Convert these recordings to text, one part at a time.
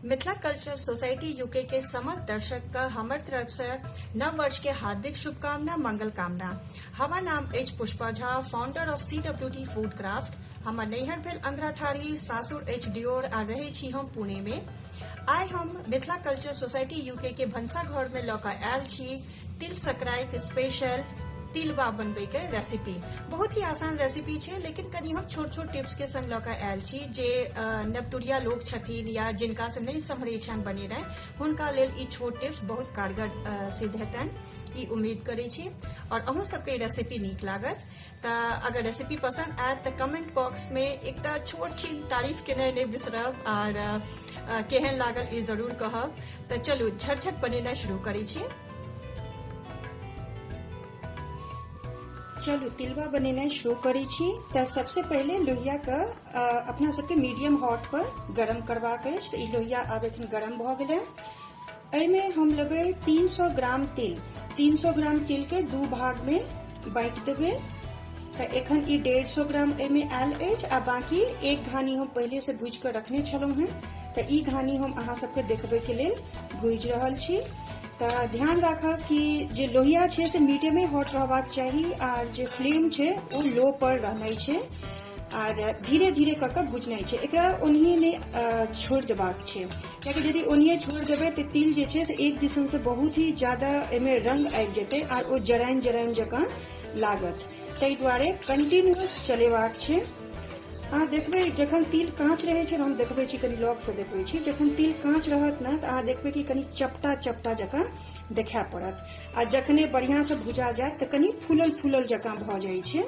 Mithila culture society UK के समस्त दर्शक का हमर तरफ से नव वर्ष के हार्दिक शुभकामना, मंगल कामना। हमर नाम अछि Pushpa Jha, founder of CWT food craft. हमर नैहर भेल अंधराठाढ़ी, सासुर अछि डियोर आ रहै छी हम पुणे में। आइ हम मिथिला कल्चर सोसाइटी यूके के भनसा घर में लऽ कऽ आयल छी तिल संक्रांति स्पेशल तिलबा बनबै के रेसिपी। बहुत ही आसान रेसिपी छै, लेकिन कनि हम छोट छोट टिप्स के संग लऽ कऽ आयल छी जे नवतुरिया लोग छथिन या जिनका से नहि सम्हरै छनि बनेनाइ, हुनका लेल ई छोट टिप्स बहुत कारगर सिद्ध हेतनि, ई उम्मीद करै छी। और अहूँ सबके ई रेसिपी नीक लागत। तऽ अगर रेसिपी पसंद आयत तऽ कमेंट बॉक्स में एकटा छोट छीन तारीफ केनाइ नहि बिसरब और केहन लागल ई जरूर कहब। तऽ चलू झटझट बनेनाइ शुरू करै छी। चलू तिलबा बनेनाइ शुरू करै छी। तऽ सबसे पहिले लोहिया के अपना सबके मीडियम हॉट पर गरम करबाक अछि। तऽ ई लोहिया आब एखन गरम भऽ गेलै। एहिमे हम लेबै 300 ग्राम तिल। 300 ग्राम तिल के दू भाग में बाँटि देबै। तऽ एखन ई 150 ग्राम एहिमे आयल अछि आ बाकी एक घानी हम पहिले से भूजि कऽ रखने छलहुँ हेँ, तऽ ई घानी हम अहाँ सबके देखबै के लेल भूजि रहल छी। तऽ ध्यान राखब कि जे लोहिया छै से मीडियमे हॉट रहबाक चाही आर जे फ्लेम छै ओ लो पर रहनाइ छै आर धीरे धीरे कऽ कऽ भुजनाइ छै। एकरा ओनाहिए नहि छोड़ि देबाक छै, कियाकि यदि ओनाहिए छोड़ि देबै तऽ तिल जे छै से एक दिसन से बहुत ही ज्यादा एहिमे रंग आबि जेतै आर ओ जराइन जराइन जकाँ लागत। ताहि दुआरे कंटिन्यूअस चलेबाक छै। अहाँ देखबै जखन तिल काँच रहै छै, हम देखबै छी कनि लगसँ देखबै छी, जखन तिल काँच रहत ने तऽ अहाँ देखबै कि कनि चपटा चपटा जकाँ देखाय पड़त आ जखने बढ़िआँसँ भुजा जायत तऽ कनि फूलल फूलल जकाँ भऽ जाइ छै।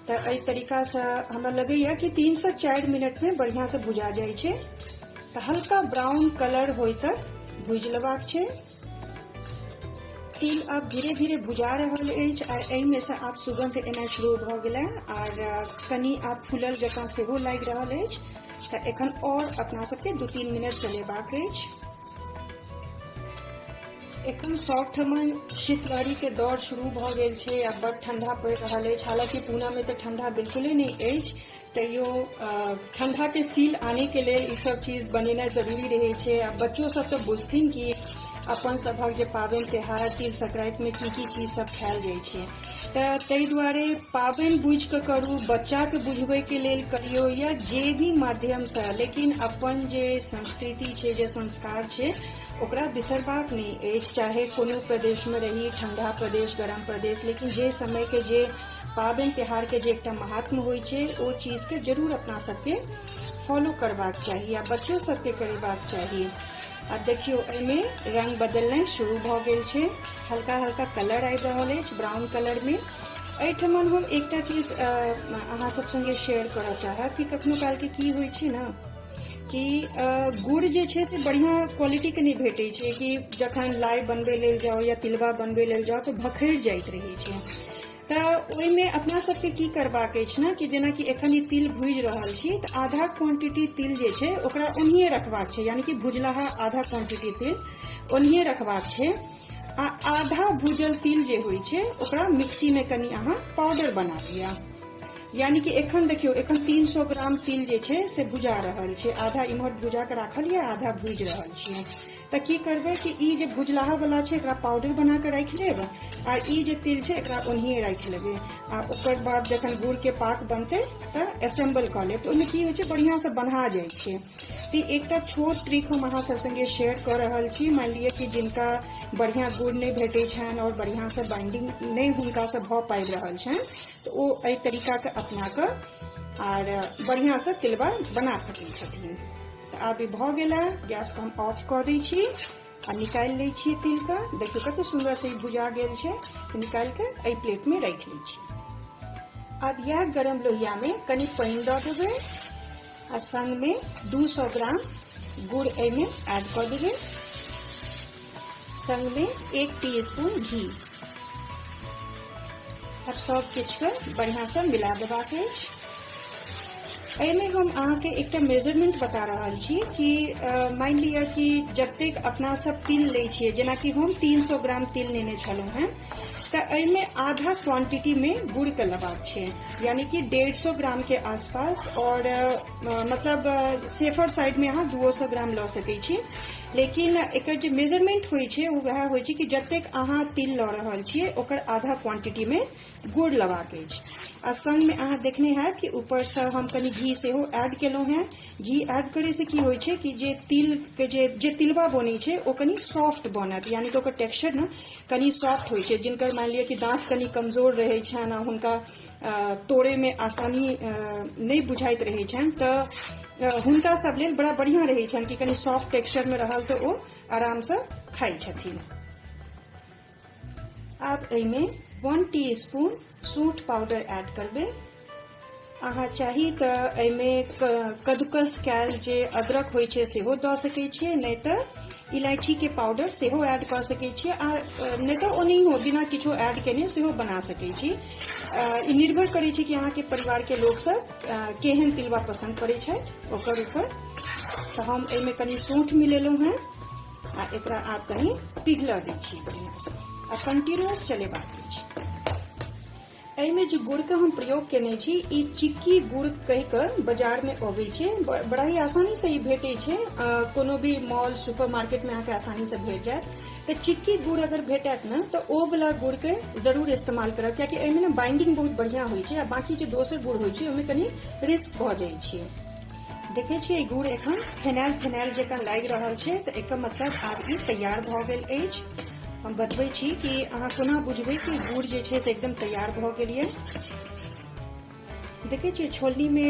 तऽ एहि तरीकासँ हमरा लगैया कि 3 से 4 मिनटमे बढ़िआँसँ भुजा जाइ छै। तऽ हल्का ब्राउन कलर होइ तक भुजि लेबाक छै। तिल आब धीरे धीरे भुजा रहल अछि आ एहिमे से आब सुगंध एनाइ शुरू भऽ गेलै आर कनि आब फूलल जकाँ सेहो लागि रहल अछि। तऽ एखन और अपना सबके 2-3 मिनट चलेबाक अछि। एखन सबठमन शीतलहरी के दौर शुरू भऽ गेल छै आ बड ठंडा पड़ि रहल अछि। हालांकि पूना में तऽ ठंडा बिल्कुले नहि अछि, तैयो ठंडा के फील आने के लेल ई सब चीज बनेनाइ जरूरी रहै छै। आ बच्चो सब तऽ बुझथिन कि अपन सभक जे पाबनि तिहार तिल संक्रांति में की की चीज सब खायल जाइ छै। तऽ ताहि दुआरे पाबनि बुझि कऽ करू, बच्चाके बुझबैके लेल करियौ या जे भी माध्यमसँ, लेकिन अपन जे संस्कृति छै, जे संस्कार छै, ओकरा बिसरबाक नहि अछि। चाहे कोनो प्रदेशमे रही, ठंडा प्रदेश गरम प्रदेश, लेकिन जे समयके जे पाबनि तिहारके जे एकटा महात्म्य होइ छै ओ चीजके जरूर अपना सबके फॉलो करबाक चाही आ बच्चो सबके करेबाक चाही। आ देखियौ एहिमे रंग बदलनाइ शुरू भऽ गेल छै, हल्का हल्का कलर आबि रहल अछि ब्राउन कलरमे। एहिठमन हम एकटा चीज अहाँ सब संगे शेयर करऽ चाहब कि कखनो कालके की होइ छै ने कि गुड़ जे छै से बढ़िआँ क्वालिटीके नहि भेटै छै, कि जखन लाइ बनबै लेल जाउ या तिलबा बनबै लेल जाउ तऽ भखरि जाइत रहै छै। तऽ ओहिमे अपना सबके की करबाक अछि ने कि जेनाकि एखन ई तिल भुजि रहल छी तऽ आधा क्वांटिटी तिल जे छै ओकरा ओनाहिए रखबाक छै, यानी कि भुजलाहा आधा क्वांटिटी तिल ओनाहिए रखबाक छै आ आधा भुजल तिल जे होइ छै ओकरा मिक्सीमे कनि अहाँ पाउडर बना लिअ। यानी कि एखन देखियौ एखन 300 ग्राम तिल जे छै से भुजा रहल छै, आधा इम्हर भुजा के राखल यऽ आधा भुजि रहल छियै। तऽ की करबै कि ई जे भुजलाहा वाला छै एकरा पाउडर बना के राखि लेब आ ई जे तिल छै एकरा ओनाहिए राखि लेबै आ ओकर बाद जखन गुड़ के पाक बनतै तऽ असेंबल कऽ लेब। तऽ ओहिमे की होइ छै बढ़िआँसँ बन्हा जाइ छै। तऽ एकटा छोट ट्रिक हम अहाँ सब संगे शेयर कऽ रहल छी। मानि लिअ कि जिनका बढ़िआँ गुड़ नहि भेटै छनि आओर बढ़िआँसँ बाइंडिंग नहि हुनकासँ भऽ पाबि रहल छनि तऽ ओ एहि तरीकाके अपना कऽ आर बढ़िआँसँ तिलबा बना सकै छथिन। तऽ आब ई भऽ गेल है, गैसके हम ऑफ कऽ दै छी आ निकालि लै छी तिलके। देखियौ कते सुन्दरसँ ई भुजा गेल छै। निकालि कऽ एहि प्लेटमे राखि लै छी। आब इएह गरम लोहियामे कनि पानि दऽ देबै आ संगमे 200 ग्राम गुड़ एहिमे ऐड कऽ देबै, संगमे 1 टीस्पून घी। आब सब किछुके बढ़िआँसँ मिला देबाक अछि। एहिमे हम अहाँके एकटा मेजरमेंट बता रहल छी कि मानि लिअ कि जतेक अपना सब तिल लै छियै, जेनाकि हम 300 ग्राम तिल लेने छलहुँ हेँ, तऽ एहिमे आधा क्वांटिटीमे गुड़के लेबाक छै, यानी कि 150 ग्रामके आसपास। आओर मतलब सेफर साइडमे अहाँ 200 ग्राम लऽ सकै छी, लेकिन एकर जे मेजरमेंट होइ छै ओ वएह होइ छै कि जतेक अहाँ तिल लऽ रहल छियै ओकर आधा क्वांटिटीमे गुड़ लेबाक अछि। आ संगमे अहाँ देखने हैब कि ऊपरसँ हम कनि घी सेहो ऐड केलहुँ हेँ। घी ऐड करैसँ की होइ छै कि जे तिलके जे जे तिलबा बनै छै ओ कनि सॉफ्ट बनत, यानी कि ओकर टेक्सचर ने कनि सॉफ्ट होइ छै। जिनकर मानि लिअ कि दाँत कनि कमजोर रहै छनि आ हुनका तोड़ैमे आसानी नहि बुझाइत रहै छनि, तऽ हुनका सब लेल बड़ा बढ़िआँ रहै छनि कि कनि सॉफ्ट टेक्सचरमे रहल तऽ ओ आरामसँ खाइ छथिन। आब एहिमे 1 टी स्पून सूंठ पाउडर ऐड करबै। अहाँ चाही तऽ एहिमे कद्दूकस कयल जे अदरक होइ छै सेहो दऽ सकै छियै, नहि तऽ इलायचीके पाउडर सेहो ऐड कऽ सकै छियै, आ नहि तऽ ओनाहियो बिना किछो ऐड केने सेहो बना सकै छी। ई निर्भर करै छै कि अहाँके परिवारके लोकसभ केहन तिलबा पसन्द करै छथि ओकर ऊपर। तऽ हम एहिमे कनि सौंठ मिलेलहुँ हेँ आ एकरा आब कनि पिघलऽ दै छियै बढ़िआँसँ आ कंटिन्यूस चलेबाक अछि। एहिमे जे गुड़के हम प्रयोग केने छी ई चिक्की गुड़ कहि कऽ बाजारमे अबै छै, बड़ा ही आसानीसँ ई भेटै छै, कोनो भी मॉल सुपर मार्केटमे अहाँके आसानीसँ भेट जायत। तऽ चिक्की गुड़ अगर भेटत ने तऽ ओ वाला गुड़के जरूर इस्तेमाल करब, कियाकि एहिमे ने बाइंडिंग बहुत बढ़िआँ होइ छै आ बाकी जे दोसर गुड़ होइ छै ओहिमे कनि रिस्क भऽ जाइ छै। देखै छियै ई गुड़ एखन फेनायल फेनायल जकाँ लागि रहल छै, तऽ एकर मतलब आब ई तैयार भऽ गेल अछि। हम बतबै छी कि अहाँ कोना बुझबै कि गुड़ जे छै से एकदम तैयार भऽ गेल यऽ। देखै छियै छोलनीमे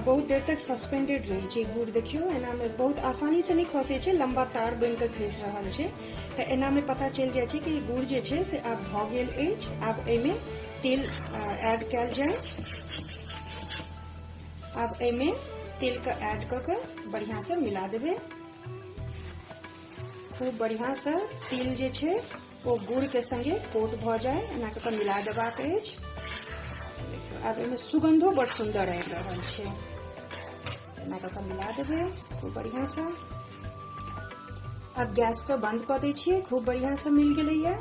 बहुत देर तक सस्पेंडेड रहै छै गुड़। देखियौ, एनामे बहुत आसानीसँ नहि खसै छै, लम्बा तार बनि कऽ खसि रहल छै। तऽ एनामे पता चलि जाइ छै कि गुड़ जे छै से आब भऽ गेल अछि। आब एहिमे तेल ऐड कयल जाय। आब एहिमे तेलके ऐड कऽ कऽ बढ़िआँसँ मिला देबै। खूब बढ़िआँसँ तिल जे छै ओ गुड़के संगे कोट भऽ जाय एना कऽ कऽ मिला देबाक अछि। आब एहिमे सुगंधो बड़ सुन्दर आबि रहल छै। एना कऽ कऽ मिला देबै खूब बढ़िआँसँ। आब गैसके बंद कऽ दै छियै। खूब बढ़िआँसँ मिल गेलैए।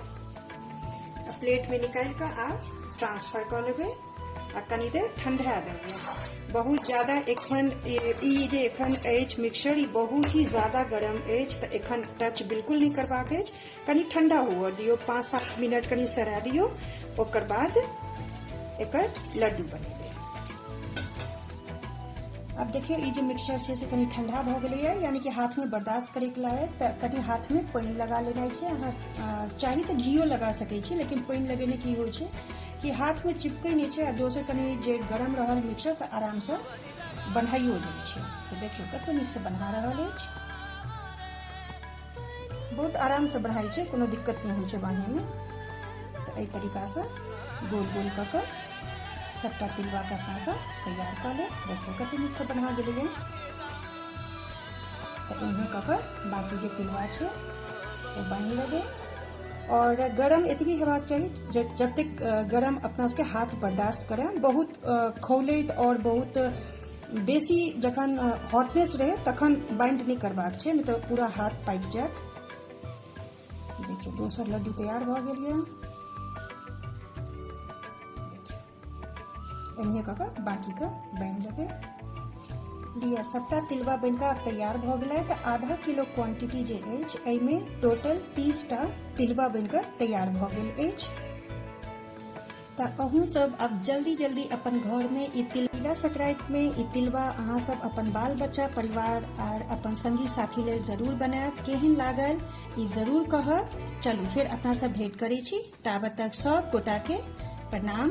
प्लेटमे निकालि कऽ आब ट्रांसफर कऽ लेबै आ कनि देर ठंडा देबै। बहुत ज्यादा एखन ई जे एखन अछि मिक्सचर ई बहुत ही ज्यादा गरम अछि, तऽ एखन टच बिल्कुल नहि करबाक अछि। कनि ठंडा हुअ दियौ, 5-7 मिनट कनि सरा दियौ, ओकर बाद एकर लड्डू बनेबै। आब देखियौ, ई जे मिक्सचर छै से कनि ठंडा भऽ गेलैए, यानी कि हाथमे बर्दाश्त करैके लायक। तऽ कनि हाथमे पानि लगा लेनाइ छै। अहाँ चाही तऽ घियो लगा सकै छी, लेकिन पानि लगेने की होइ छै कि हाथमे चिपकै नहि छै आ दोसर कनि जे गरम रहल मिक्सचर तऽ आरामसँ बन्हाइयो जाइ छै। तऽ देखियौ कते नीकसँ बन्हा रहल अछि। बहुत आरामसँ बन्हाइ छै, कोनो दिक्कत नहि होइ छै बान्हैमे। तऽ एहि तरीकासँ गोल गोल कऽ कऽ सबटा तिलवाके अपनासँ तैयार कऽ लेब। देखियौ कते नीकसँ बन्हा गेलैए। तऽ एनाहिए कऽ कऽ बाँकी जे तिलवा छै ओ बान्हि लेबै। और गरम एतबी हेबाक चाही जतेक गरम अपना सबके हाथ बर्दाश्त करे। बहुत खौलैत और बहुत बेसी जखन हॉटनेस रहे तखन बाइंड नहि करबाक छै, नहि तऽ पूरा हाथ पाकि जायत। देखियौ, दोसर लड्डू तैयार भऽ गेल यऽ। एनाहिए कऽ कऽ बाँकीके बान्हि लेबै। लिअ, सबटा तिलबा बनि कऽ आब तैयार भऽ गेलै। तऽ आधा किलो क्वांटिटी जे अछि एहिमे टोटल 30टा तिलबा बनि कऽ तैयार भऽ गेल अछि। तऽ अहूँ सब आब जल्दी जल्दी अपन घरमे ई तिलबा संक्रांतिमे ई तिलबा अहाँ सब अपन बाल बच्चा परिवार आर अपन संगी साथी लेल जरूर बनायब। केहन लागल ई जरूर कहब। चलू फेर अपना सब भेंट करै छी, ताबत तक सब गोटाके प्रणाम,